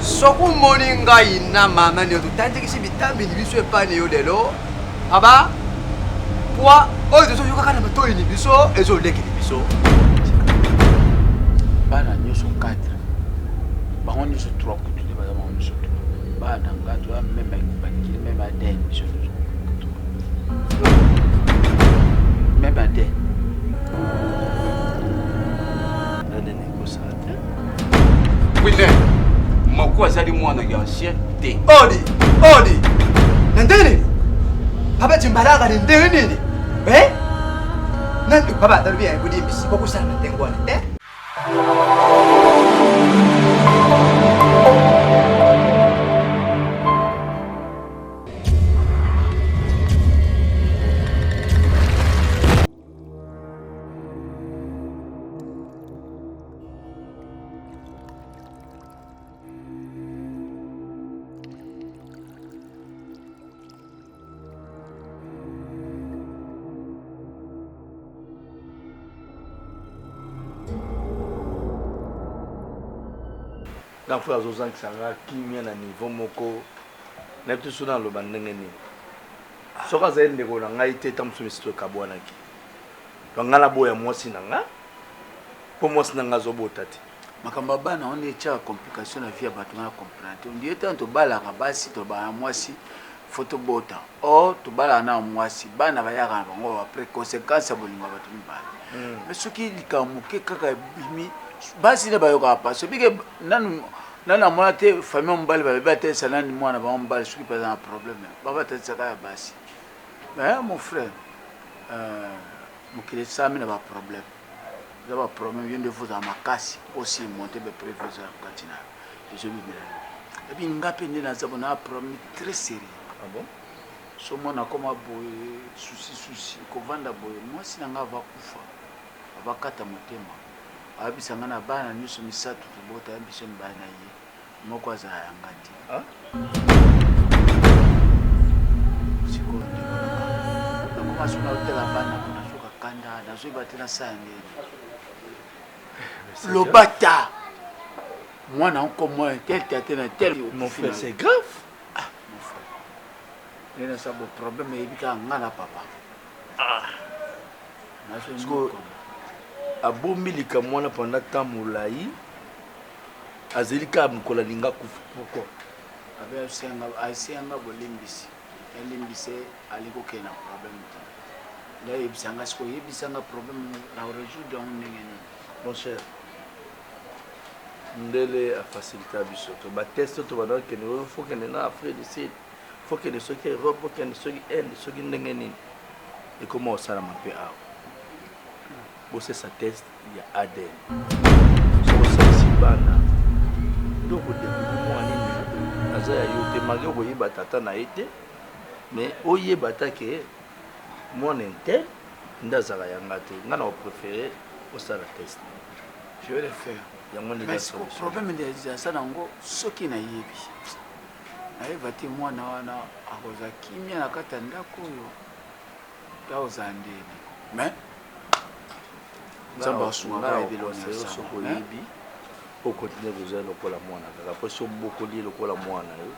Soki omoni ngai na mama nio totandikisi bitambi ni biso epai na yo lelo, aba pwa oyo tozoyokaka na matoi ni biso ezolekeli biso. Bana nyonso 4 bango nyonso 3 kutu te baza bango nyonso 3 bana nga toza meme bakili meme ADN biso nyonso meme ADN. Oui mais moko azali mwana ya ancien te. Odi odi na ndenge nini papa timbalaka na ndenge nini eh? Nani papa nalobi ya bolimbisi bokosala na ndenge wana te. Grand frère azozangisa nga kimia na niveau moko nayebi te soki naloba ndenge nini soki azali ndeko na ngai te ntango mosusu misi tokabwanaki donc ngai naboya mwasi na nga mpo mwasi na ngai azobota te makambo ya bana wana etyaka complication na vie ya bato nga comprendre te ondire ntango tobalaka basi tolobaka na mwasi fo tobota or tobalaka na mwasi bana bayaka na bango après conséquence ya bolingo ya bato mibale hmm. mais soki likambo moke kaka ebimi basi nde bayokaka mpasi obike nanu nanu amona te famille ya mobali balobi batalisa nani mwana bango mobali soki mpe aza na problème babatalisaka ya basi mais mon frère euh, mokili esami na baproblème eza baproblème yo nde fozala makasi osurmonte bapreuve eza kati na yo ezobimela yo epi nga mpe nde naza bona problème très sérieux ah bon? so mwana akoma boye susi susi kovanda boye mwasi na nga ava kufa avakata motema ayebisa nga na bana nyonso misato tobota ya biso mibale na ye moko azala ya nga te ah? sikoyo ndeko nakoma so naotala bana po nazoka kanda nazoyeba te nasala ndeni eh, loba ta mwana nkombo tel tate na tel mon frère c'est grave ah mon frère nde nasa bo problème eyebi kaka nga na papa ah abombi likambo wana pendant temps molai azeli kaka mokolo alingi akufa pourquoi abe asenga bolimbisi alimbise alingi kokende na problème te nde ayebisa nga sikoyo oyebisa nga problème na résoudre yango ndenge nini mon cher ndele afacilita biso to bateste to banda okende oyo fo kende na afrique du sud fo kende soki europe okende soki inde soki ndenge nini ekoma osalama mpe awa bosesa test ya ADN soki osalisi bana nde okodekuvri mwana nini aza ya yo te malgre okoyeba tata na ye te mais oyeba ata ke mwana intel nde azalaka ya nga te nga na oprefere osala test je vais le faire yango nde mais problème nde aza nango soki nayebi nayeba te mwana wana akozwa kimia na kati ya ndako oyo ya ozala ndeni mais nzambe asunga ayebi soki oyebi okontinue kozwa lokola mwana kaka mpo soki obokoli ye lokola mwana yo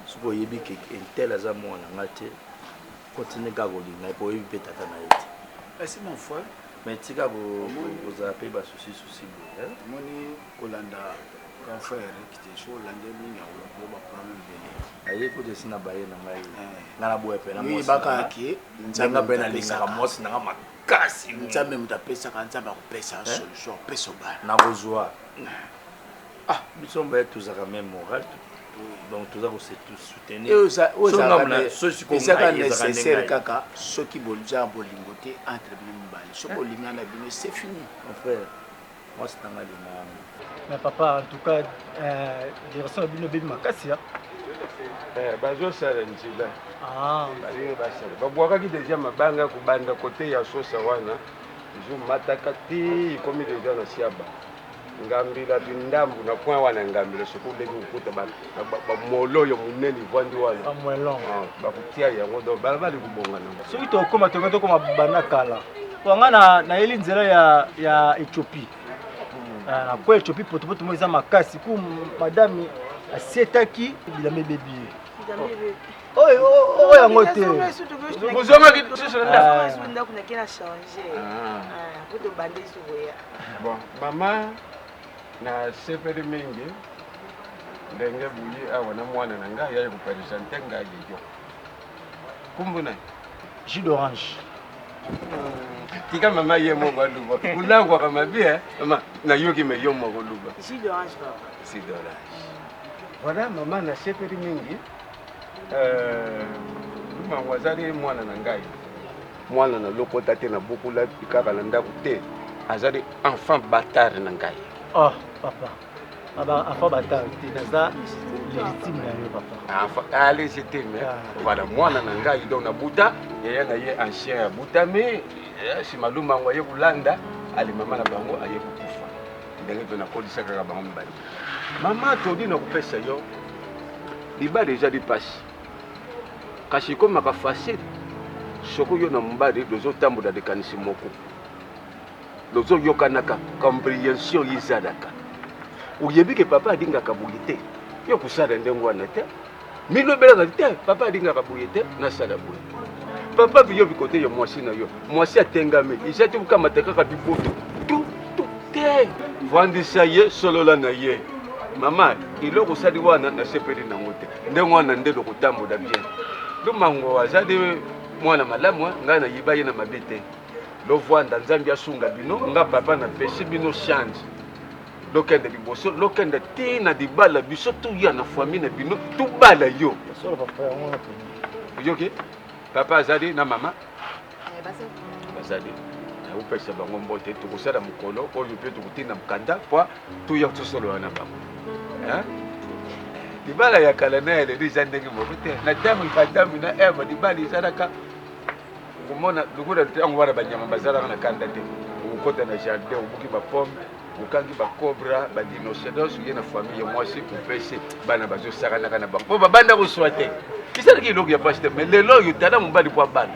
soki oyebi ke intel aza mwana nga te continue kaka kolinga ye mpo oyebi mpe tata na ye te merci mon frère mais tika kozala mpe basusi susi boye omoni kolanda Grand frère Eric te soki olandi ye mingi akoluka ba problème ebele. Aye kutu esi na baye na ngai eh. nga na boya pe na mwasi baka ke nzambe pe nalingaka mwasi na nga makasi nzambe moto apesaka nzambe akopesa eh? solution apesa obala nakozwa ah biso mbaye tozalaka même moral donc toza kose soutenir ezaka nécessaire kaka soki boza bolingo te entre bino mibale soki olingana bino c'est fini mon frère mwasi na ngai alingaka nga mais papa en tout cas euh, direction na bino ebebi makasi ya eh, bazosala nzela ah. balingi basala babwakaki deja mabanga kobanda kote ya sosa wana ezomataka ti ekomi deja na siaba ngambila bindambu na point wana ngambila soki oleki kokuta bamolo oyo monene evandi wana ah, bakotia yango donc balabala ekobonga nango soki tokoma tokoki tokoma banda kala po nga nayeli nzela ya, ya ethiopie hmm. Ah, na kwecho mpe potopoto moko eza makasi ku madame asietaki bilamba ebebi ye oyo oyo yango te bozongaki lisusu na ndako nake na change po tobandi lisusu koya. Bon, mama, nasepeli mingi ndenge buyi awa na mwana na ngai aye kopresente ngai yo. Kombo na jus d'orange. Tika mama ye moko aluba, olangwaka mabe eh? Mama, nayoki me yo moko oluba. Jus d'orange papa. Jus d'orange. Voilà mama, nasepeli mingi. Lumango azali mwana na ngai, mwana na lokota te, nabukula kaka na ndako te, azali enfant bâtard na ngai. Oh papa, aba enfant bâtard te, naza légitime na yo papa. Enfant ah, légitime. Voilà mwana na ngai, donc nabuta yaya na ye ancien abutami nsima Lumango aye kolanda ale mama na bango aye kokufa, ndenge mpe nakolisa kaka bango mibale. Mama, todi na kopesa yo libala ezali mpasi, kasi ekomaka facile soki yo na mobali bozotambola likanisi moko, bozoyokanaka, comprehension ezalaka. Oyebi ke papa alingaka boye te, yo kosala ndenge wana te, milobelaka te, papa alingaka boye te, nasala boye. Papa biyo bikote ya mwasi na yo, mwasi atengami, eza te kokamata kaka biboto tu tu te, vandisa ye, solola na ye. Mama, eloko osali wana nasepeli nango te, ndenge wana nde lokotambola bien. Lumango azali mwana malamu, ngai nayiba ye na mabe te. Lovwanda, Nzambe asunga bino, nga papa napesi bino chance. Lokende liboso, lokende ti na libala, biso tuya na famille na bino, tubala yo. Oyoki? Papa azali na mama? Bazali. Nakopesa bango mbote, tokosala mokolo oyo mpe tokotinda mokanda po toya tosolola na bango. Libala ya kala na ya lelo eza ndenge moko te. Na ntango ya Adamu na Eva, libala ezalaka okomona lokola ntango wana banyama bazalaka na kanda te. Okokota na jardin, obuki ba pomme, okangi ba cobra, ba rhinocéros, oye na famille ya mwasi, opesi bana bazosakanaka na bango po babanda koswa te. Esalaki eloko ya pasi te, mais lelo oyo tala mobali po abala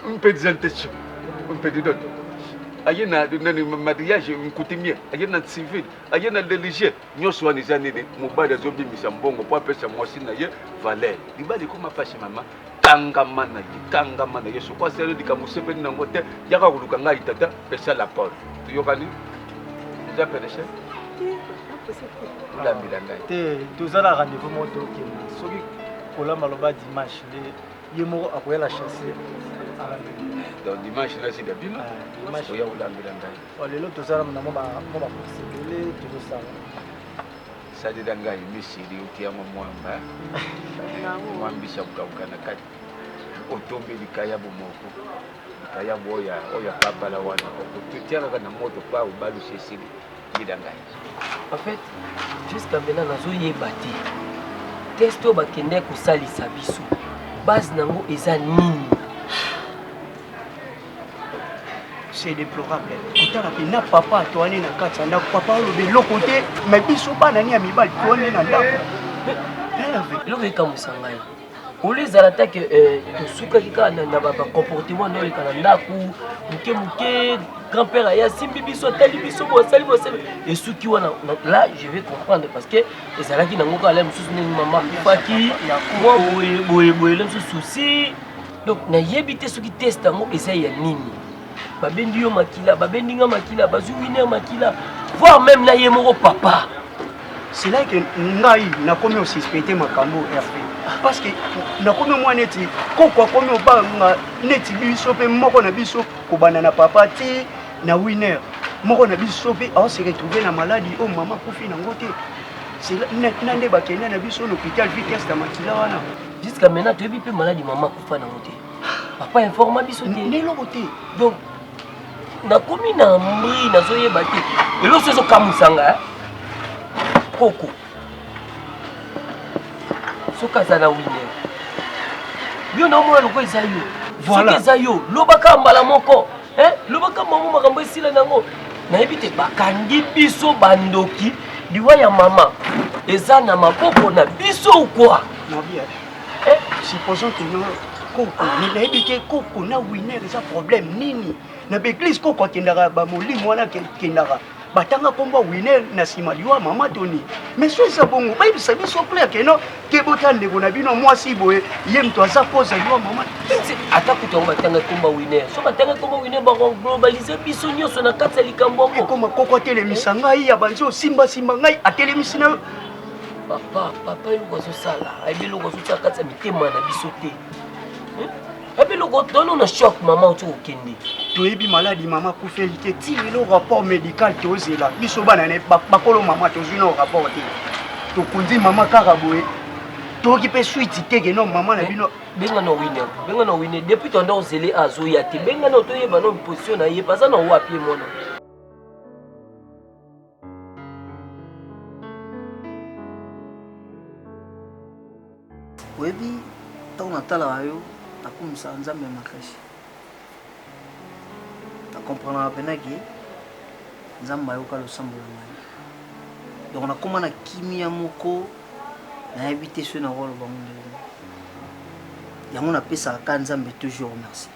mpe présentation mpe didot aye na nani mariage coutumier, aye na civil, aye na religieux, nyonso wana eza nini? Mobali azobimisa mbongo mpo apesa mwasi na ye valeur. Libala ekoma pasi. Mama, kangama na ye, kangama na ye. Soko asali likambo osepeli nango te, yaka koluka ngai tata, pesa l'accord. Toyokani? Eza pressé, olambela ngai. Te, toza na rendez-vous moko, tokende soki kolamba loba dimanche nde ye moko akoya la chasse. Donc dimanche nasila bino oya kolambela ngai. Lelo toza na mwa bacourse ebele tozosala. Salela ngai misili, otiyango mwamba, mwa mbisi ya kokauka na kati, otombi likayabo moko, likayabo oyo ya papala wana, okotia kaka na moto pa obalusi, esili, yila ngai. En fait, jusqu'à maintenant nazoyeba te test oyo bakendaki kosalisa biso, base nango eza nini. C'est déplorable kotala mpe na papa toani na kati ya ndako, papa oloba eloko te, mais biso bana ni ya mibali toani na ndako. Eloko ekamwisa ngai, olo ezala take tosukaki kaka na bacomportement nde oleka na ndako moke moke. Grand père aye, asimbi biso, atali biso bo asali bo asali, esuki wana. Là je vais comprendre, parce que ezalaki nango kaka la mosusu ndenge mama akufaki mwa boye boye boye, le mosusu souci. Donc nayebi te soki test yango eza ya nini. Babendi yo makila, babendi nga makila, bazwi Winer makila, voire même na ye moko papa. C'est là que ngai nakomi osuspecte makambo, Hervé, parce que nakomi omwa neti koko akomi obanga neti biso mpe moko na biso, kobanda na papa ti na Winer, moko na biso mpe aose retrouve na maladi oyo mama akufi nango te. Na nde bakende na biso na hôpital vi test ya makila wana. Jusqu'à maintenant toyebi mpe maladi mama akufa nango te, papa informa biso te. Neloko te. Donc nakomi na mbri, nazoyeba te. Eloko so ezokamwisanga, koko soki aza na Winer, yo naomona loko eza yo. Soki eza yo, lobaka mbala moko, lobaka mamo, makambo esila nango. Nayebi te, bakangi biso bandoki, liwa ya mama eza na maboko na biso ou quoi? Supposons que no koko, nayebi te koko na Winer eza problème nini. Na ba eglise koko akendaka ba molimo wana akendaka batanga nkombo ya winer na nsima liwa mama toni mais so eza bongo bayebisa biso clair ke no te bota ndeko na bino mwasi boye ye moto aza koza liwa mama ata kutu yango batanga nkombo ya winer so batanga nkombo ya winer bakoglobalize biso nyonso na kati ya likambo yango ekoma koko atelemisa ngai abanzi osimbasimba ngai atelemisi na papa papa eloko azosala ayebi eloko azosala kati ya mitema na biso te Epi loko tono na choc mama oti kokende. Toyebi maladi mama akufeli te ti lelo rapport médical tozela biso bana ne bakolo mama tozwi no rapport te tokundi mama kaka boye toyoki mpe suite te ke no mama na bino benga na wine benga na wine depuis tonda ozele azoya te benga na toyeba no position na ye baza na wapi ye mwana Oyebi ntango natalaka yo nakumisaka Nzambe makasi. Na comprenaka mpena ke Nzambe ayoka losambo na ngai. Donc nakoma na kimia moko nayebi te soki nakoloba ngo ndenge nini. Yango napesaka kaka Nzambe toujours merci.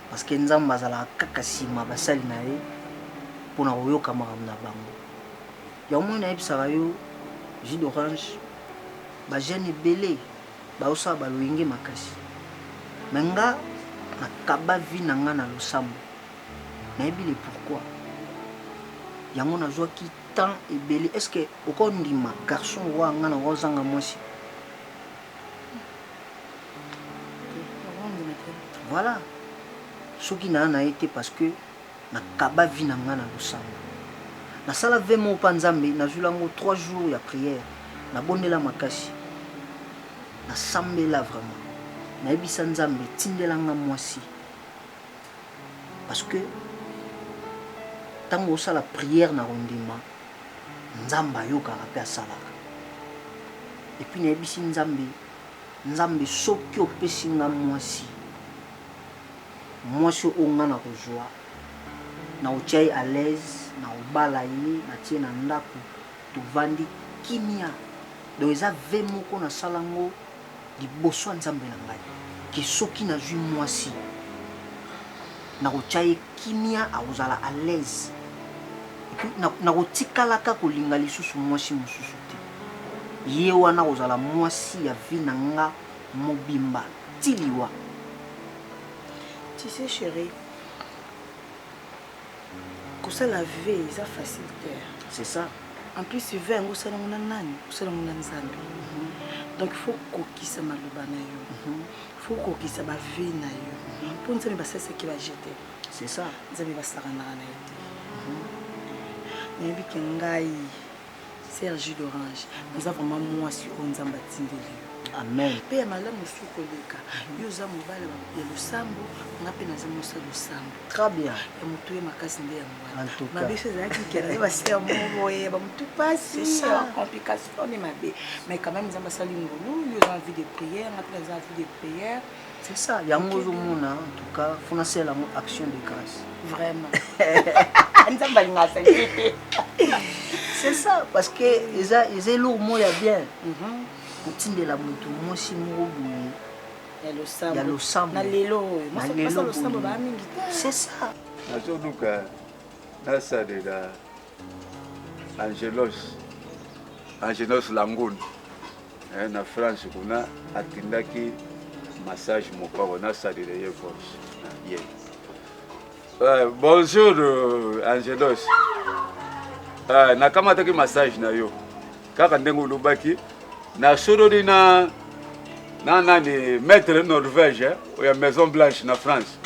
Parce que Nzambe azalaka kaka nsima basali na ye mpo na koyoka makambo na bango. Yango moi nayebisaka yo jus d'orange ba jeune ebele baosala ba loyenge makasi mais nga nakaba vie na nga na losambo nayebi le pourquoi yango nazwaki temps ebele est ce que okondima garçon owa nga nakozanga mwasi voilà soki naa na ye te parce que Nakaba vie na nga na losambo. Nasala vœu moko pa Nzambe, nazwila ngo 3 jours ya prière. Nabondela makasi. Nasambela vraiment. Nayebisa Nzambe tindela nga mwasi. Parce que tango osala prière na kondima, Nzambe ayokaka pe asalaka. Et puis nayebisi Nzambe, Nzambe soki opesi nga mwasi, Mwasi oyo nga nakozua, nakotia ye à l'aise, nakobala ye, natie na ndaku, tovandi kimia. Donc eza vœu moko nasala ngo liboso ya Nzambe na ngai que soki nazui mwasi, nakotia ye kimia, akozala à l'aise. Et puis nakotikalaka kolinga lisusu mwasi mosusu te. Ye wana akozala mwasi ya vie na nga mobimba ti liwa. Tu sais chérie, kosala vie eza facile te. C'est ça. En plus vie yango osala yango na nani? Osala yango na Nzambe. Donc il faut kokisa maloba na yo. Il faut kokisa ba vie na yo. Mpo Nzambe basalisaki ba jete. C'est ça. Nzambe basakanaka na ye te. Nayebi ke ngai Sœur jus d'orange, naza vraiment mwasi oyo Nzambe atindeli yo. Amen. Pe ya malamu su koleka. Yo oza mobali ya losambo, nga pe naza mwasi ya losambo. Très bien. Ya motuya makasi nde yango wana. En tout cas. Mabe so ezalaki kela ba sœur moko boye, ba mutu pasi, ba complication ne mabe. Mais quand même Nzambe asali ngolu, yo oza en vie de prière, nga pe naza en vie de prière. C'est ça, yango ozomona en tout cas, faut nasala yango action de grâce. Vraiment. Nzambe alingaka salite te. C'est ça, parce que eza eza eloko moko ya bien. Kotindela moto mwasi moko boye ya losambo. Ya losambo. Na lelo oyo. Na Mwasi lelo losambo boye. ba mingi te. C'est ça. Nazoluka nasalela Angelos Angelos Langoune eh, na France kuna atindaki massage mopao nasalela ye voice ye eh, bonjour euh, Angelos eh, nakamataki massage na yo kaka ndenge olobaki nasololi na na nani maître Norvège eh, oyo ya Maison Blanche na France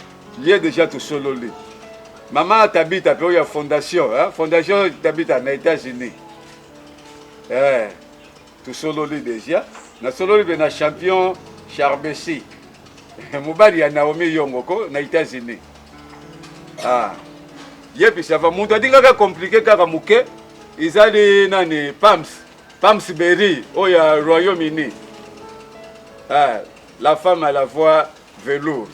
ye deja tosololi mama Tabita mpe oyo ya fondation eh, fondation Tabita na États-Unis eh, tosololi deja nasololi mpe na champion Charbesi mobali ya Naomi Yongoko na États-Unis ah. ye pisava moto adingaka compliqué kaka moke ezali nani Pams Pams Berry oyo ya Royaume-Uni ah, la femme à la voix velours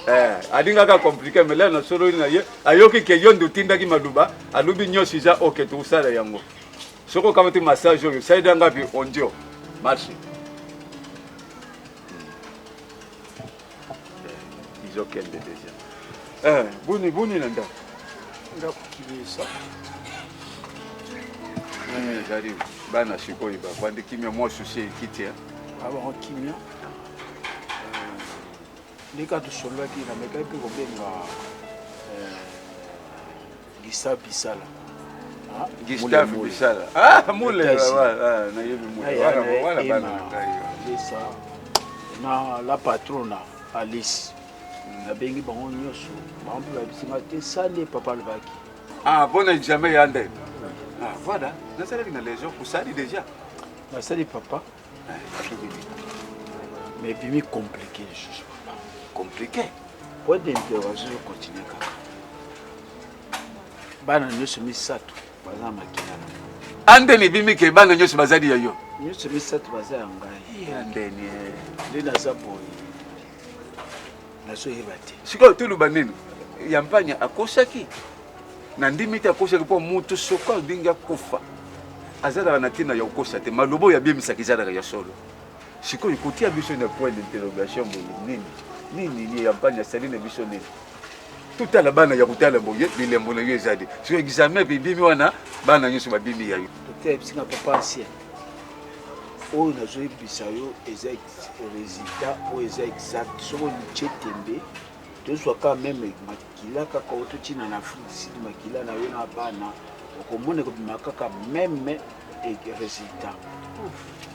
eh, alingaka compliqué mais lelo nasololi na ye ayoki ke yo nde otindaki maloba alobi nyonso eza oke tokosala yango soki okamati massage oyo osaleli nga bi ondio marche izokende deja. Eh, boni boni na ndako. Ndako kibesa. Nani ezali bana sikoyo bavandi kimia mwa susi ekiti eh? Bango kimia. Ndenge kaka tosololaki namekaki mpe kobenga Gustave Bisala. Ah, Gustave Bisala. Ah, mule nayebi mule. Wana wana bana na ngai. Lesa na la patrona Alice. Nabengi bango nyonso, bango mpe bayebisi ngai te sale papa alobaki. Ah, bon examen ya nde. Ah, voilà. Nasalaki na légion, osali déjà. Nasali papa. Mais ebimi compliqué lisusu papa. Compliqué? Point d'interrogation ezocontinue kaka. Bana nyonso misato baza na makila na ngai. Andeni ebimi ke bana nyonso bazali ya yo? Nyonso misato baza ya ngai. Andeni. Nde naza boye. Nazoyeba te. Sikoyo toloba nini? Ya mpanya akosaki? Nandimi te akosaki mpo moto soko alingi akufa azalaka na ntina ya kokosa te. Maloba oyo abimisaka ezalaka ya solo. Sikoyo kotia biso na point d'interrogation boye nini? Nini nini ya mpanya asali na biso nini? Totala bana ya kotala boye bilembo na yo ezali. Sikoyo examen bibimi wana bana nyonso babimi ya yo. Docteur ayebisi nga papa ancien oyo nazoyebisa yo eza résultat oyo eza exact soki olitie tembe tozwa kaka meme makila kaka oyo totina na afrique du sud makila na yo na bana okomona ekobima kaka meme résultat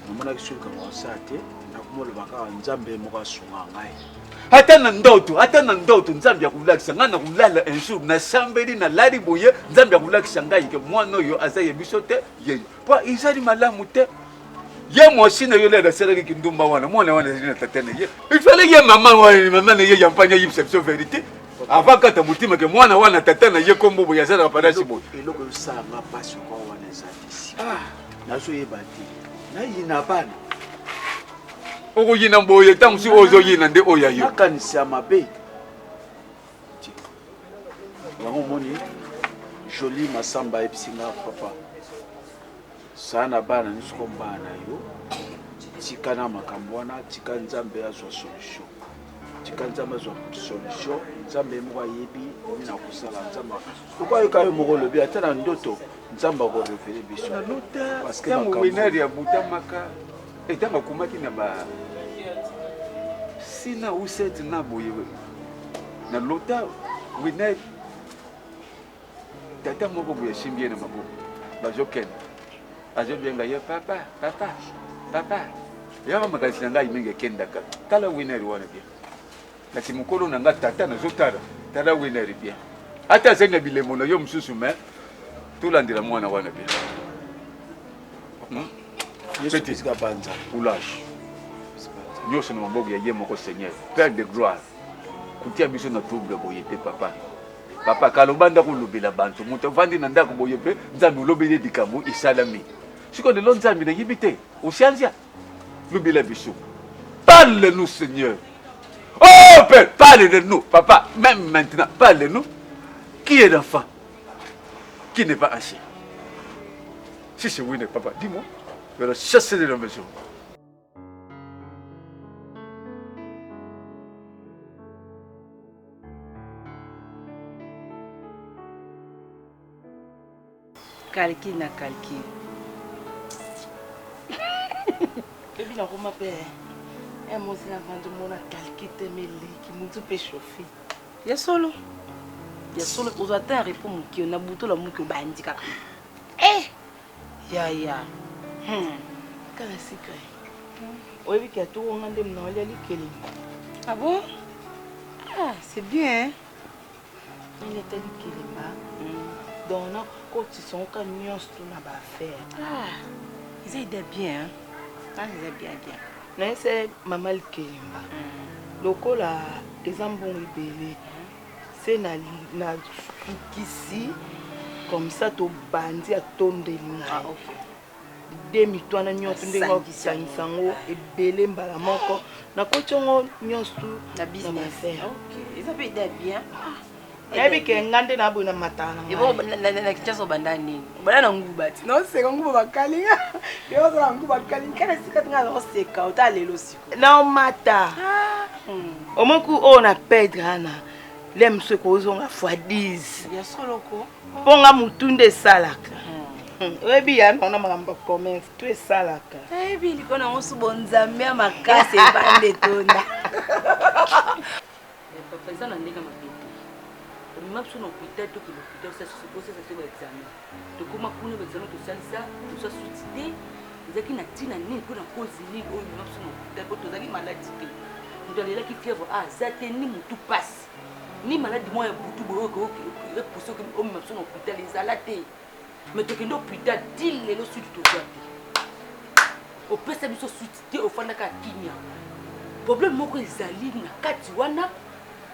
namonaki soki kaka kosala te nakomoloba kaka nzambe moko asunga ngai ata na ndoto ata na ndoto nzambe akolakisa ngai nakolala un jour nasambeli nalali boye nzambe akolakisa ngai ke mwana oyo aza ye biso te yeyo po ezali malamu te ye mwasi na yo lelo asalaki kindumba wana mwana wana azali na tata na ye il fallait ye mama wana mama na ye ya mpanya ayebisa biso verité avant kata motima ke mwana wana tata na ye kombo boye azalaka padasi boye eloko ezosala nga mpasi okwa wana eza te sika nazoyeba te nayina bana okoyina boye ntango mosusu oyo ozoyina nde oyo ya yo nakanisa mabe yango omoni joli masamba ayebisi nga papa saa na bana nyonso ko bana na yo tika na makambo wana tika nzambe azwa solution tika nzambe azwa solution nzambe ye moko ayebi nini akosala nzambe okoyoka yo moko olobi ata na ndoto nzambe akorevele biso ntango winari abutamaka ntango akomaki na ba sina ou set na boye na lota winari Tata moko boye asimbi ye na maboko, bazokende, azobenga ye papa, papa, papa. Yaka makanisi na ngai mingi ekendaka, tala winner wana bien. Kasi mokolo na ngai tata nazotala, tala winner bien. Ata azali na bilembo na yo mosusu mais tolandela mwana wana bien. Hmm? Petit courage. Nyonso na maboko ya ye moko Seigneur, Père de gloire. Kotia biso na trouble boye te papa. Papa kala obanda kolobela bantu moto avandi na ndako boye mpe nzambe olobeli ye likambo esalami sikoyo lelo nzambe nayebi te osianzia lobela biso parle nous seigneur oh père parle de nous papa même maintenant parle de nous qui est l'enfant qui n'est pas ancien si c'est oui papa dis-moi je vais le chasser de la maison. Calcul na calcul. Ebi nakoma mpe eh, mosi na vandi omona calcul te meleki motu mpe chauffe. Ya solo ya solo ozwa ata ya repos moke na butu olamuki obandi kaka eh yaya hmm. Kaka secret oyebi ke atoko nga nde mna olia likelemba. Ah bon? Ah, c'est bien. Nini ata likelemba. Donc nakotisa ngo ka nyonso to na ba affaire. Ah, eza idée bien. Hein? Ah, eza bien bien. Nayese mama likelemba. Lokola eza mbongo ebele. Se na na sukisi comme ça tobandi atondeli ngai. Ah, okay. De mitu wana nyonso ndenge osangisa yango ebele mbala moko nakoti yango nyonso na business. Eza mpe idée bien. Nayebi ke nga nde naboyi na matala na ngai. Na Kinshasa obanda nini? Obanda na nguba ti. Naoseka nguba bakalinga. Yo ozala nguba bakalinga. Kana sika nga naoseka ota lelo siko. Naomata. Omoku oyo na pedre wana. Le mosusu ekozonga fois 10 mpo nga motu nde esalaka hmm. Oyebi ya nona makambo ya commerce to esalaka. Nayebi liko nango su bonzambe ya makasi ebanda etonda. Papa, eza na ndenge mabe te. Omema biso na hôpital, tokende hôpital osasa so baexamen. Tokóma kuna, baexamen tosalisa, tosa suti te. Ezalaki na ntina nini mpo na cause nini oyo omema biso na hôpital? Mpo tozalaki maladi te. Moto alelaki fièvre aza te, ni motu pasi, ni maladi moko ya butu boye oyo epuse omema biso na hôpital ezala te. Mais tokende hôpital ti lelo suite tozwa te. Opesa biso suite te, ofandaka kimia. Problème moko ezali na kati wana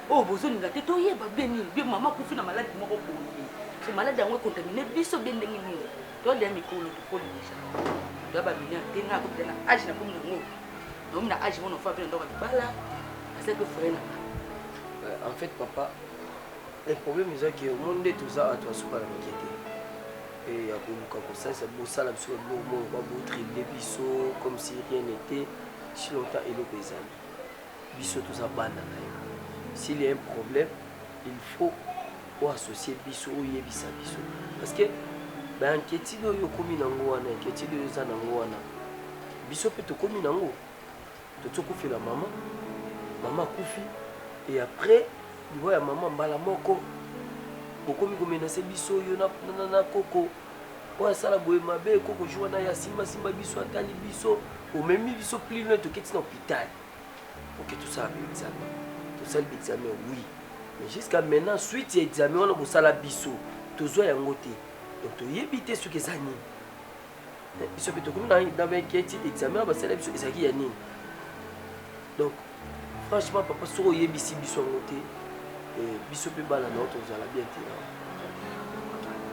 oyo bozolinga te toyeba bien nini. Bien, mama akufi na maladi moko boye, so maladi yango ekontamine biso bien ndenge nini? Tolia mikolo, tokoli deja, toya bamineur te. Ngai akomi na age, nakomi nango, nakomi na age mona ofa mpe na ndako ya libala, asali mpe foyer na nga. En fait, papa, le problème eza ke omoni nde toza ato asuka na mike te ya koluka kosalisa bosala biso babiloko moko kwa botrible biso comme si rien n'était. Si longtemps eloko ezali, biso toza bana na yo. S'il y a un problème, il faut oassocie biso, oyebisa biso, parce que bainquiétude oyo okomi nango wana, inquiétude oyo oza nango wana, biso mpe tokomi nango. Totokufela mama, mama akufi, et après liwa ya mama, mbala moko bokomi komenase biso, yo na, na, na, na koko oyo asala boye mabe. Koko jour wana ya simbasimba biso, atali biso, omemi biso plus loin, toketi na hôpital. Ok, tosala baexamen, tosali baexamen, oui, mais jusqu'à maintenant suite ya examen wana bosala biso tozwa yango te. Donc toyebi te soki eza nini. Biso mpe tokomi na bainquiétude. Examen wana basala biso ezalaki ya nini? Donc franchement, papa, soki oyebisi biso yango te, biso mpe bana na yo tozala bien te.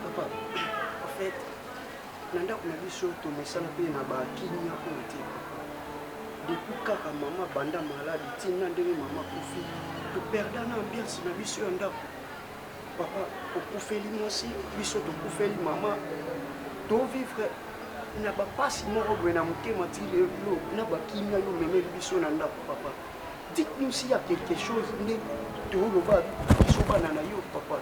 Papa, en fait, na ndako na biso tomesana mpe na bakimia oyo te. Depuis kaka mama banda maladi ntina ndenge mama akufi, toperda na ambiance na biso ya ndako. Papa okufeli mwasi, biso tokufeli mama. Tovivre na bapasi moko boye na motema ti lelo. Na bakimia yo omemeli biso na ndako, papa, dites-nous s'il y a quelque chose nde tooloba. Biso bana na yo, papa,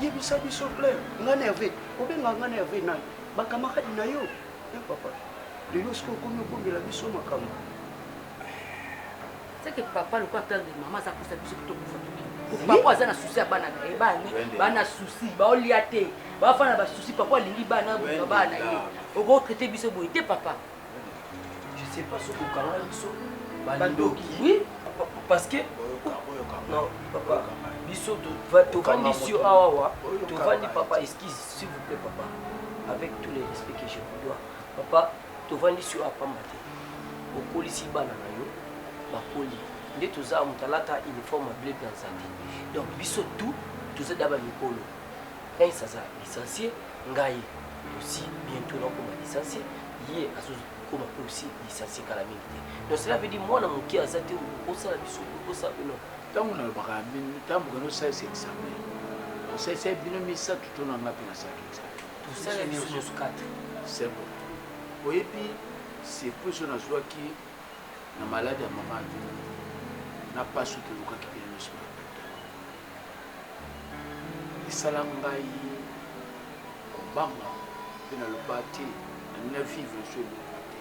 yebisa biso clair. Nga na Herve, obengaka nga na Herve nani? Bakamarade na yo, papa. Lelo soki okomi obombela biso makambo. C'est que papa lokola père de mama aza kosa biso tokufa. Papa aza na souci ya bana na ye, bana bana souci baolia te, bafana ba souci. Papa alingi bana, bana na ye. Okotraite biso boye te, papa. Je sais pas soki okanga biso bandoki. Oui, parce que non, papa, biso tovandi sur awawa, tovandi. Papa, excuse, s'il vous plaît, papa, avec tous les respects que je vous dois, papa, tovandi sur apamba te. Okolisi bana na yo, bakoli nde toza. Moto alata uniforme ya bleu blanc aza te. Donc biso tout toza da bamikolo. Prince aza licencié, ngai aussi bientôt nakoma licencié, ye azokoma mpe aussi licencié kala mingi te. Donc cela veut dire mwana moke aza te. Okosala biso, okosala non. Ntango nalobaka, ntango bokende osalisa examen, osalisa bino misato to na nga mpe nasalaki examen? Tosala biso nyonso 4. C'est bon. Oyebi surprise oyo nazwaki na maladi ya mama Adina na pasi oyo tolukaki bino nyonso na hôpital, esala ngai kobanga mpe naloba te, nalingi na vivre so eloko te,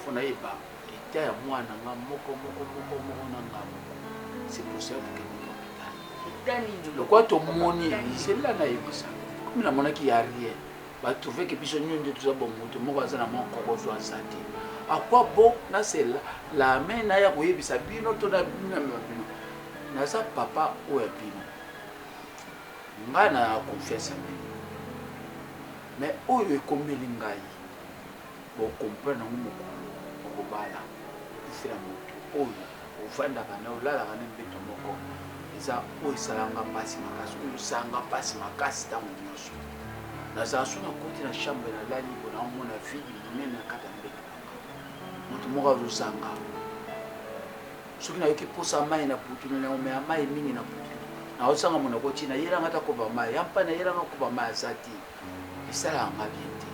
fo nayeba eta ya mwana nga moko moko moko moko na nga moko. C'est pour ça tokendeki hôpital. Lokola tomoni zela, nayebisa komi namonaki ya rien, batrouve ke biso nyonso nde toza bon. Moto moko aza na mwa nkokoso aza te. À quoi bon nasela la main naya koyebisa bino to na bino? Naza papa oyo ya bino, ngai na confiance ya bino, mais oyo ekomeli ngai, bocomprendre yango. Mokolo okobala, okufela moto oyo ovandaka na olalaka na mbeto moko, eza oyo esalanga mpasi makasi, oyo esalanga mpasi makasi. Ntango nyonso nazala so nakoti na chambre, nalali bo, naomona vide monene na kati ya mbeto nanga, moto moko azozanga. Soki nayoki mposa mai na butu, naomela mai mingi na butu, naosanga monoko ti nayelanga ata koba mai ya mpa, nayelanga koba mai aza te. Esalaka nga bien te.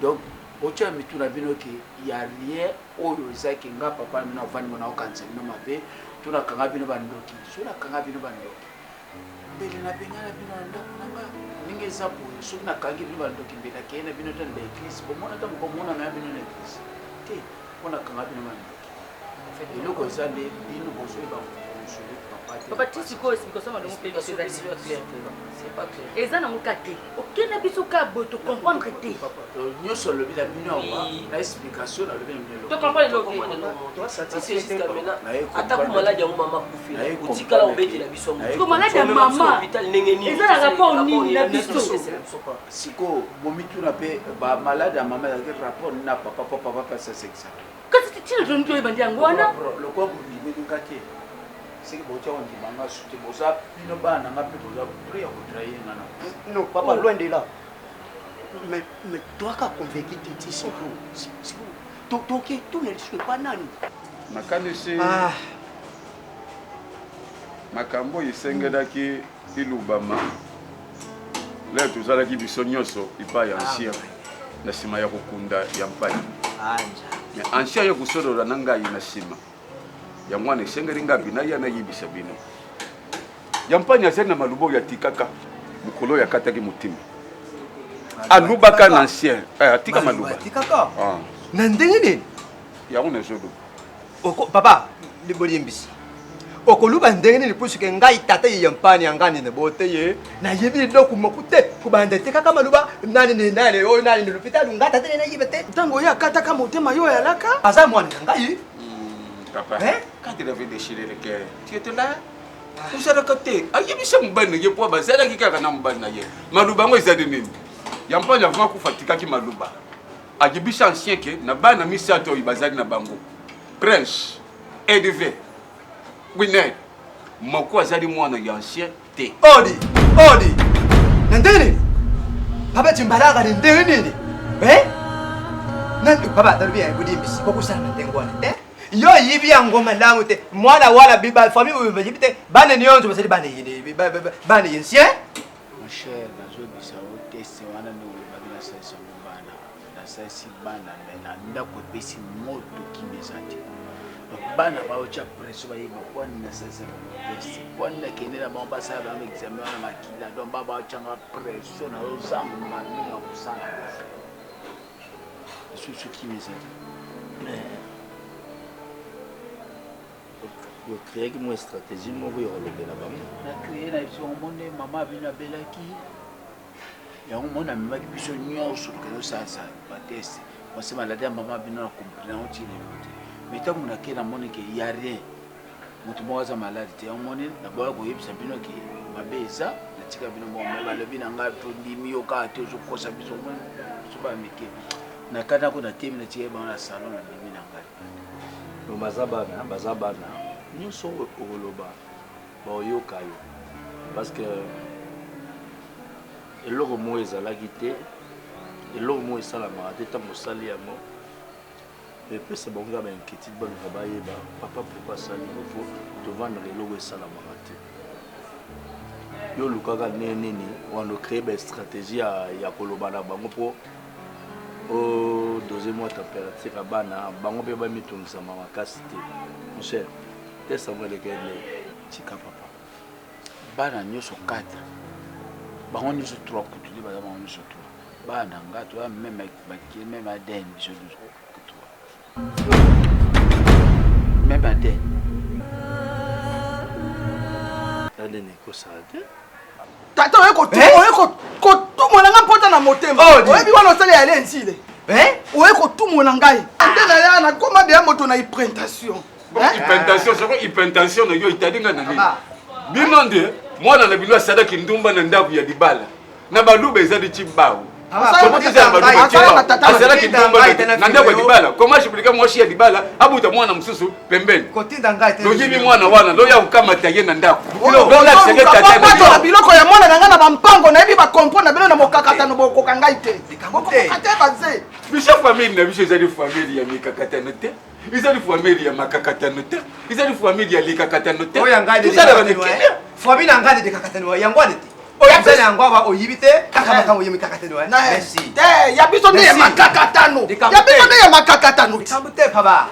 Donc botya mitu na bino ke ya rien oyo ezaki nga papa na bino avandi ngo, naokanisa bino mabe to nakanga bino bandoki. So nakanga bino bandoki. Mbele nabengana bino na ndako na nga ndenge eza boye, soki nakangi bino bandoki mbele nakei na bino te na baeglise, bomona ntango bomona na bino na eglise te, mpo nakanga bino bandoki. Eloko eza nde bino bozoyeba kokonsole papa te. Papa ti sikoyo explication malongo mpe biso eza te, eza nango ka te, okenda biso ka boye tocomprendre te. Nyonso alobi na bino awa na explication nalobi na bino. Tocomprendre eloko te, ata ku maladi yango mama akufela otikala obetela biso yango maladi ya mama eza na rapport nini na biso? Sikoyo bomituna mpe bamaladi ya mama ezalaki rapport nini na papa, po papa mpe asasekisa? Kasi ntina toni toyeba nde yango wana. Lokola bondimeli nga te, seke botia kondima nga su te, boza bino bana na nga mpe boza prêt ya kotrahir nga na. Non papa, loin de là, mais toaka convaincu te ti sikoyo toke tuna lisusu epa nani? Nakanisi makambo oyo esengelaki ilubama lelo tozalaki biso nyonso epai ya ancien na nsima ya kokunda ya mpai. Mais ancien yo kosolola na ngai na nsima yango wana esengeli ngai naya nayebisa bino ya mpani azali na maloba oyo atikaka mokolo oyo akataki motima alubaka na ancien, atika maloba atikaka na ndenge nini? Yango nazoloba. Papa, bolimbisi, okoluba ndenge nini? Puisque ngai tata ye ya mpani ya ngai nene bote ye nayebi eloko moko te kobanda te kaka maloba nani ni nani oyo nani ni lopitalo ngai tata ye nayebi te. Ntango oyo akataka motema yo oyalaka? Aza mwana na ngai. Papa, quand il avait déchiré le cœur, tu étais là? Ozalaka te. Ayebisa mobali na ye mpo bazalaki kaka na mobali na ye. Maloba yango ezali nini? Ya mpani avant akufa atikaki maloba. Ayebisa ancien ke na bana misato oyo bazali na bango, Prince, Edv, Winner, moko azali mwana ya ancien te. Odi odi, na ndenge nini papa timbalaka? Na ndenge nini? Papa, nalobi ya bolimbisi, kokosala na ndenge wana te. Yo oyibi yango malamu te. Mwana wana famille oyo bayebi te, bana nyonso bazali bana bana ye ancien. Mon cher, nazobisa yo test wana ndenge olobaki, nasalisa yango bana, nasalisi bana, me na ndako epesi moto, kimi eza te. Donc bana baotya pression, bayeba kwani nasalisa bango test, kwani nakende na bango basala bango examen wana makila. Donc ba baotyanga pression, nazozanga ndenge ya kosala lisusu, kimi eza te. Ocréaki mwa stratégie moko ya kolobela bango? Nacréer na biso yango nde mama bino abelaki, yango mona amemaki biso nyonso tokende osalisa batest, parce maladi ya mama bino na comprendre yango ti lelo te. Mais ntango nake namoni ke ya rien, moto moko aza maladi te. Yango moni naboya koyebisa bino ke mabe eza, natika bino moko. Me balobi na ngai tondimi yo kaka te, ozokosa biso biso bamike. Nakatako natemi, natika bango na salon, nabimi na ngai. Donc baza bana, baza bana nyonso oyo okoloba baoyoka yo, parce que eloko moko ezalaki te, eloko moko esalamaka te. Ntango osali yango epesa bango kaka bainquiétude, baluka bayeba papa pourquoi asali yango, po tovandaka eloko esalamaka te. Yo olukaka ndenge nini wana ocrée bastratégie ya koloba na bango mpo odose mwa température ya bana, bango mpe bamitungisama makasi te? Mon cher, test yango eleki nde. Tika papa, bana nyonso 4, bango nyonso 3 kutu nde baza, bango nyonso 3 bana na nga toya meme bakie meme ADN, biso nyonso 3 meme ADN. ADN ekosala te. Tata, oye kotumola ngai mpota na motema, oyebi wana osala ya lenzile, oye kotumola ngai nde na ya nakoma deya moto na hyprentation. Hypertension, soko hypertension na yo etali ngai na nini? Bino nde mwana na bino asalaki ndumba na ndako ya libala na baluba, ezali cibawu. Azalaki ndumba na ndako ya libala, comment explique mwasi ya libala abuta mwana mosusu pembeni? Loyibi mwana wana, loya kokamata ye na ndako. Na biloko ya mwana na ngai na bampango, nayebi bakompro na bino na mokakatano, bokoka ngai te, bokoka te baze. Biso famille na biso ezali famille ya mikakatano te, ezali famille ya makakatano te, ezali famille ya likakatano te. Tozalaka na kimia. Famille na ngai likakatano yango wana te, oyo eza na yango awa oyibi te, kaka makambo ya mikakatano. Merci. Te, ya biso nde ya makakatano, ya biso nde ya makakatano. Likambo te papa.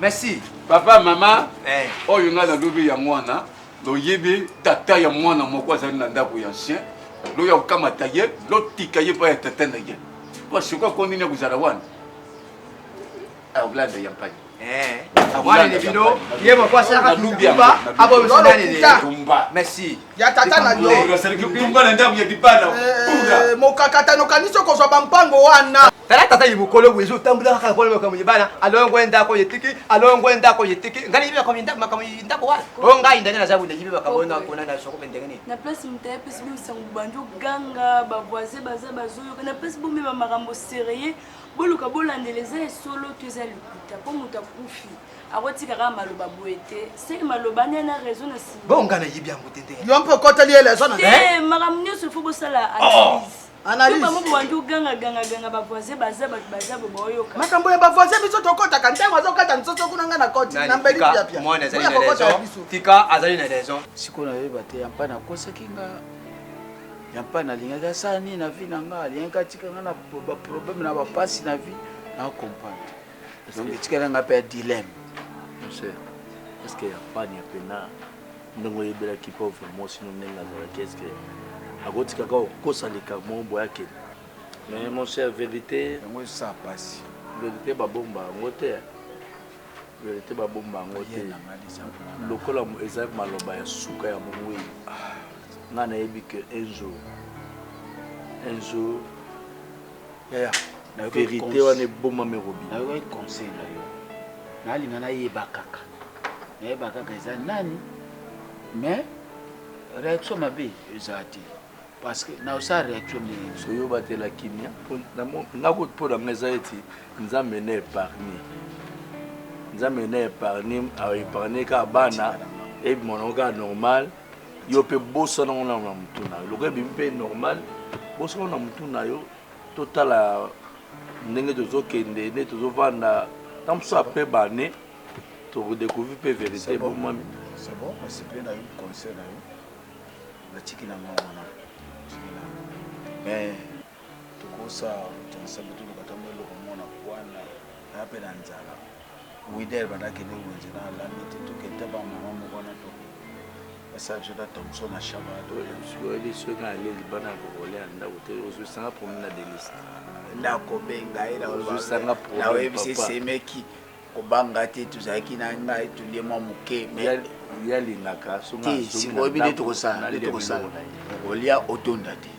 Merci. Papa, mama, oyo ngai nalobi yango wana. Loyebi tata ya mwana moko azali na ndako ya ancien, loya kokamata ye, lotika ye epai ya tata na ye. Po sikoyo akondi nini akozala wana? Akolanda ya mpani. Mwana ni bino, ye moko asalaka tumba, abomisa nani ni? Merci. Ya tata na yo. Asalaki tumba na ndako ya libala. Eh, mokakatano kanisi okozwa bampango wana. Tala tata ye mokolo boye ezotambola kaka mpona makambo ya bana, alongwe ndako etiki, alongwe ndako etiki. Ngai nayebi makambo ya ndako, makambo ya ndako wana. Oyo ngai ndenge naza boye nayebi makambo oyo nakona na soko mpe ndenge nini. Na place moto ayepesi bino sango bobandi oganga, ba voisin baza bazoyoka. Na place bomema makambo serieux, boluka bolandela eza ya solo to eza lokuta mpo moto akufi akotika kaka maloba boye te seke maloba ane na raison na nsima. Bongo ngai nayebi yango te ndenge. Yo mpe okoteli ye leçon na te makambo nyonso il faut bosala analyse. Analyse. Bango bobandi oganga ganga ganga ba voisin baza bato baza bo baoyoka. Makambo ya ba voisin biso tokotaka ntango azokata nsoso kuna nga na koti na mbeli pia pia. Mwana azali na raison. Tika azali na raison. Sikoyo nayeba te ya mpa nakosaki nga ya mpa nalingaki asala nini na vie na nga alingaki atika nga na baproblème na bapasi na vie na comprendre donc etikali nga mpe ya dilemme. Monsieur, est-ce que ya mpani ya pena ndenge oyebelaki pauvre mwasi no ndenge azalaki est-ce que akotika kaka kokosa likambo moko boye akende? Mais mon cher, verité yango esala pasi. Verité babomba yango te, verité babomba yango te. Lokola eza maloba ya suka ya mongwei, ngai nayebi que un jour, un jour yaya verité wana ebomami ekobima. Nayokaki conseil na yo, nalinga nayeba kaka, nayeba kaka eza nani, mais réaction mabe ezala te parce que naosala réaction ndenge soki obatela kimia nga kutu mpo na nga eza eti Nzambe na épargne, Nzambe na épargne, aépargne kaka bana ebima nango kaka normal. Yo mpe bosana ngo na motu na yo, lokola ebimi mpe normal, bosana na motu na yo. Totala ndenge tozokende, nde tozovanda ntango mosusu après bane tokodécouvrir mpe vérité ebomami. C'est bon, nasepeli na yo conseil na yo, natiki na nga wana, natiki na mais tokosala route ensemble, toluka ntango eloko mona kwana naya mpe na nzala wider bandakende wenze na alambi te, tokende bamama moko wana to basala biso ta thomson na shaba. Oyebi soki alie libanda ya kokolia na ndako te, ozwisanga problème na deliste. Nakobenga ye, ozwisanga problème. Naoyebisa esemeki kobanga te, tozalaki na ngai tolie mwa moke. Yalingaka te sikoyo oyebi nde tokosala, nde tokosala okolia otonda te.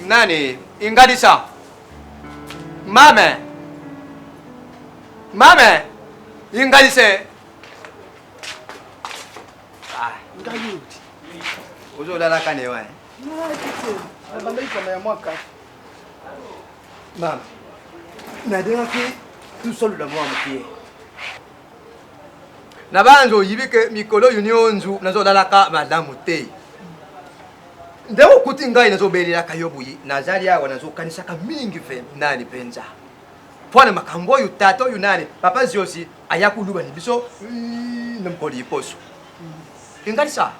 Nani ingadisa mame mame ingadise ah ngai ozolalaka ne wa nabandaki koma ya mwa kafe. Mama nalingaki tosolola mwa moke na banza oyibi ke mikolo oyo nionzu nazolalaka malamu te nde okuti ngai nazobelelaka yo boye nazali awa nazokanisaka mingi ve nani mpenza mpo na makambo oyo tata oyo nani papa ziosi aya koluba na biso na mokolo ya poso engalisa.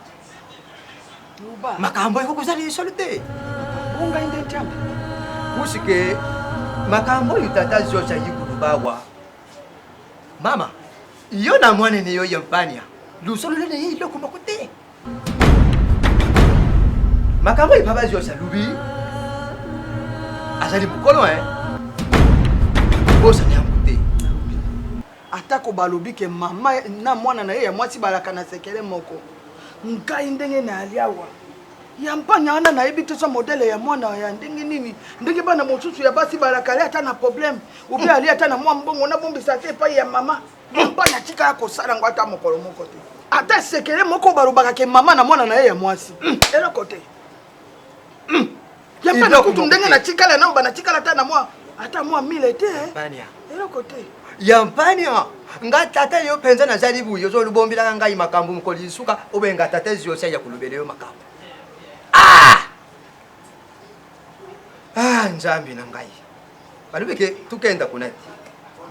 Makambo ekoki kozala lisolo te. Ngai nde ntiamba. Puisque makambo oyo tata George ayi koloba awa, mama, yo na mwana ne yo ya mpania, lusolo lene ye eloko moko te. Makambo oyo papa George alobi, azali mokolo hein. Bosana yango te. Atako balobi ke mama na mwana na ye ya mwasi balaka na sekele moko, ngai ndenge nayali awa ya mpanya wana nayebi te so modele ya mwana ya ndenge nini, ndenge bana mosusu ya basi balaka ali ata na problème obe ali ata na mwa mbongo nabombisa te epai ya mama ya mpanya atika ya kosala yango ata mokolo moko te, ata sekele moko balobaka ke mama na mwana na ye ya mwasi eloko te. Ya mpanya kutu ndenge natikala nao banatikala ata na mwa ata mwa mile te, eloko te. Ya mpanya nga tata yo mpenza nazali buyi ozolubombilaka ngai makambo mokolo lisuka obenga tata ziosi ya kolobela yo makambo. Ah! Ah, nzambe na ngai balobi ke tukenda kuna te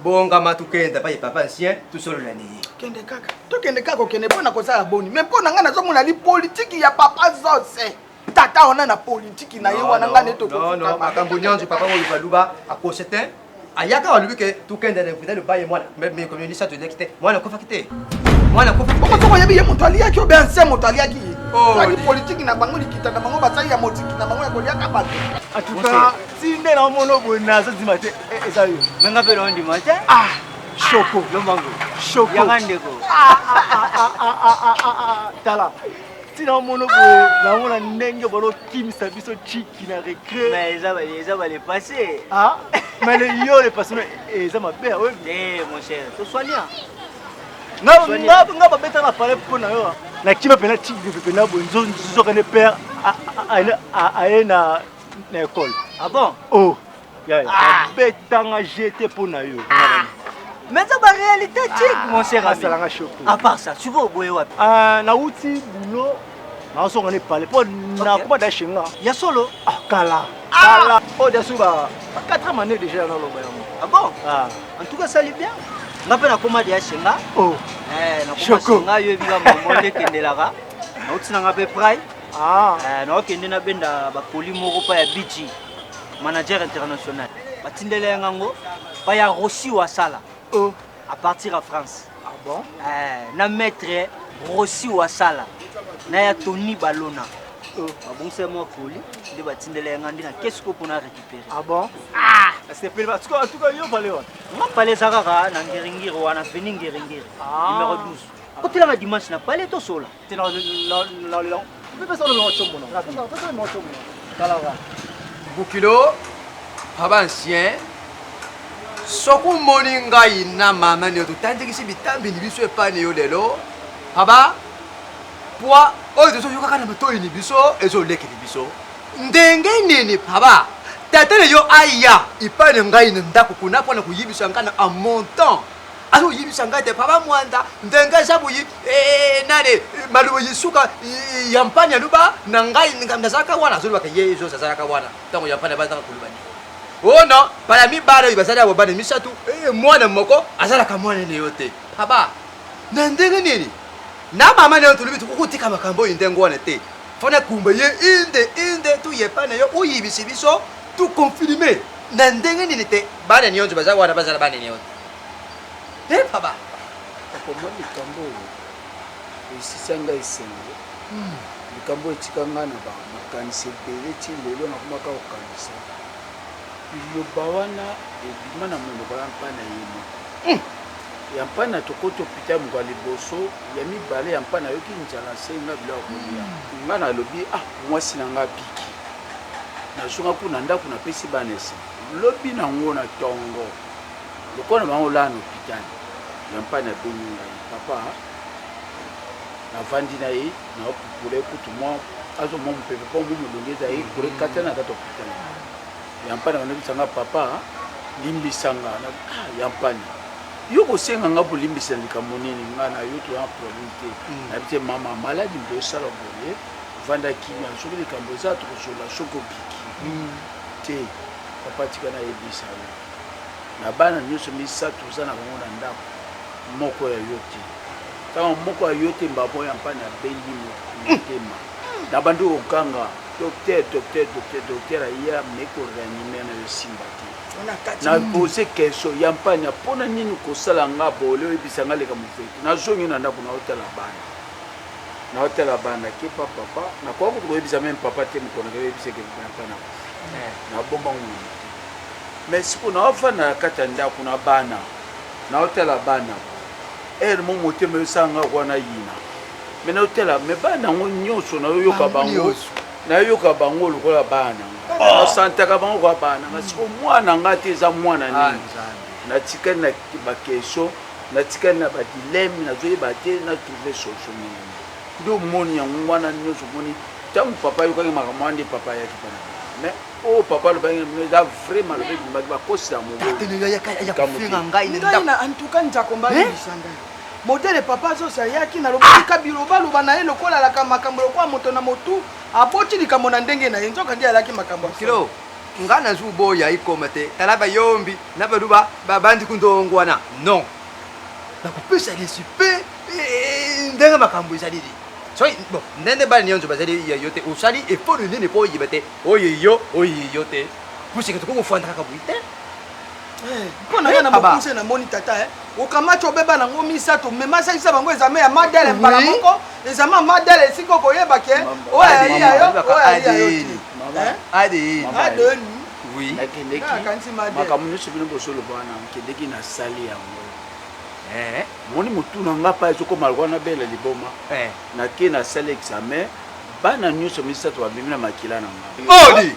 bongama tukenda pai papa ancien tosolola na ye. Kende kaka, tokende kaka, okende mpo na kosala boni? Me mpo na ngai nazomona li politiki ya papa Zose, tata wana na politiki na ye wana ngai nde tokofuka makambo nyonso. Papa oyo baluba akose te, ayaka alobi ke tukende na hôpital baye mwana mikolo misato eleki te, mwana akufaki te, mwana akufaki. Bongo soki oyebi ye moto aliaki obe ancien moto aliaki ye, ali politiki na bango, likita na bango, basali ya motiki na bango ya koliaka bato. En tout cas, ti nde naomona boye nazondima te eza yo. Me nga mpe naondima te. Ah, Shoko. Lombango. Shoko. Yanga ndeko. Tala. Ti naomona boye naomona ndenge bolokimisa biso chiki na récré. Mais eza ba le passé. Ah, mais le yo le passé eza mabe oyebi. Eh mon cher, tosoigna. Nga babeta na palais mpo na yo. Nakima mpena chiki mpena boye nzokende père aye na école. Ah bon? Oh. Babetanga jete mpo na yo. Mais ça, la réalité, chic, mon cher ami. Asalanga shoko. À part ça, tu vas au boye wapi? Nauti boulot, nazonga ne pale mpo nakoma da chez nga. Ya solo? Ah, kala. Kala. Oyo dasu ba 4 année déjà naloba yango. Ah bon? Ah. En tout cas, ça lui bien. Nga mpe nakoma deya chez nga. Oh. Eh, nakoma chez nga, yo ebika mambo nde ekendelaka. Nauti na nga mpe prai. Ah. Eh, naokende nabenda bakoli moko pa ya BG, manager international. Batindela ye ngango pa ya Rossi Wasala. Oh. À partir à France. Ah bon? Eh, na maître Rossi Wasala na ya Tony Balona. Oh. Babongisa mwa koli nde batindela ye nga nde na kesi ko mpona récupérer. Ah bon? Ah! Asepeli ba en tout cas yo pale wana. Nga pale eza kaka na Ngiringiri wana, avenue Ngiringiri. Ah. Numéro 12. Kotelaka dimanche na pale tosola. Te na na na pesa na chombo na. Pesa na chombo. Talaka. Bokilo papa ancien soki omoni ngai na mama nio totandikisi bitambi ni biso epai na yo lelo papa pwa oyo tozoyokaka na matoi ni biso ezolekeli biso ndenge nini papa tata na yo aya epai na ngai na ndako kuna mpo na koyibisa ngai na en montant azoyibisa ngai te papa mwanda ndenge eza boyi nani maloba yesuka ya mpani aloba na ngai nazalaka wana azolobaka ye ezosi azalaka wana ntango ya mpani abandaka koloba nini o non bala mibale oyo bazali awa bana misato mwana moko azalaka mwana na yo te papa na ndenge nini na mama na yo tolobi tokokotika makambo oyo ndenge wana te fana kumba ye inde inde tuyepa na yo oyibisi biso tukonfirme na ndenge nini te bana nyonso baza wana bazala bana nyonso te papa. Okoma likambo oyo esisa ngai esengo, likambo oyo etika ngai na makanisi ebele ti lelo nakomaka kokanisa liloba wana ebima na monoko ya mpana ye moko. Ya mpana tokoti hôpital moko ya liboso ya mibale ya mpana ayoki nzala asengi ngai biloko ya kolia. Ngai nalobi ah mwasi na ngai abiki. Nazonga kuna ndako napesi bana esengo. Lobi nango na tongo lokola na bango olala na hôpital ya mpani abengi ngai papa navandi na ye naopupula ye kutu mwa azwa mwa mopepe mpo mwa molunge eza ye kure kata na kati hôpital ya mpani abanebisa nga papa limbisa nga ah, ya mpani yo kosenga nga bolimbisa likambo nini nga na yo toza na problème te nayebi te mama maladi moto osala boye vanda kimia soki likambo eza tokosola soki obiki te papa tika nayebisa yo na bana nyonso misato oza na bango na ndako moko ya yo te ntango moko ya yo te mbabo ya mpani abendi motema. Nabandi kokanga docteur, docteur, docteur, docteur aye ameki koreanime na yo esimba te. Na pose question ya mpanya mpo na nini kosala nga bole oyebisa nga leka mofeti. Nazongi na ndako naotala bana. Naotala bana ke pa papa nakoka kutu koyebisa meme papa te mokolo nake oyebisa ke papa na nabomba ngo na motu. Mais sikoyo naofanda na kati ya ndako na bana naotala bana heure mo motema esala nga wana yina me naotala me bana yango nyonso nayoyoka bango nayoka bango lokola bana nga nasantaka bango kwa bana nga siko mwana nga te eza mwana ah, nini natikali na baquestion natikali na badileme nazoyeba te na trouve solution nini nde omoni yango wana nyonso omoni ntango papa ayokaki makambo wana nde papa ayaki pana mais oyo papa alobaki na bino eza vrai maloba ebimaki bakosela moboyi na antuka nzakomba alobisa ngai modele papa azosi ayaki nalobaki ka bilobaloba na ye lokola alaka makambo lokola moto na motu aboti likambo na ndenge na ye nzoka nde alaki makambo kilo nga nazwi boya ikoma te tala bayombi na baluba babandi kundongwana non nakopesa respect eh, ndenge makambo ezalili soki bon ndenge bana nyonso bazali ya yo te osali effort nini mpo oyeba te oyo yo oyo yo te puisque tokoki kofanda kaka boye te eh, mpo na ngai na mokuse namoni tata eh. okamati obeba nango misato mema salisa bango ezame ya madele mbala moko ezame ya madele esika okoyeba ke oyo ayali ya yo oyo ayali ya yo te adeni nakendeki makambo nyonso bino bosoloba wana nkendeki nasali yango eh. moni motu na nga pa ezokoma lokola nabela liboma eh. nake nasali examen bana nyonso misato babimi na makila na nga Odi!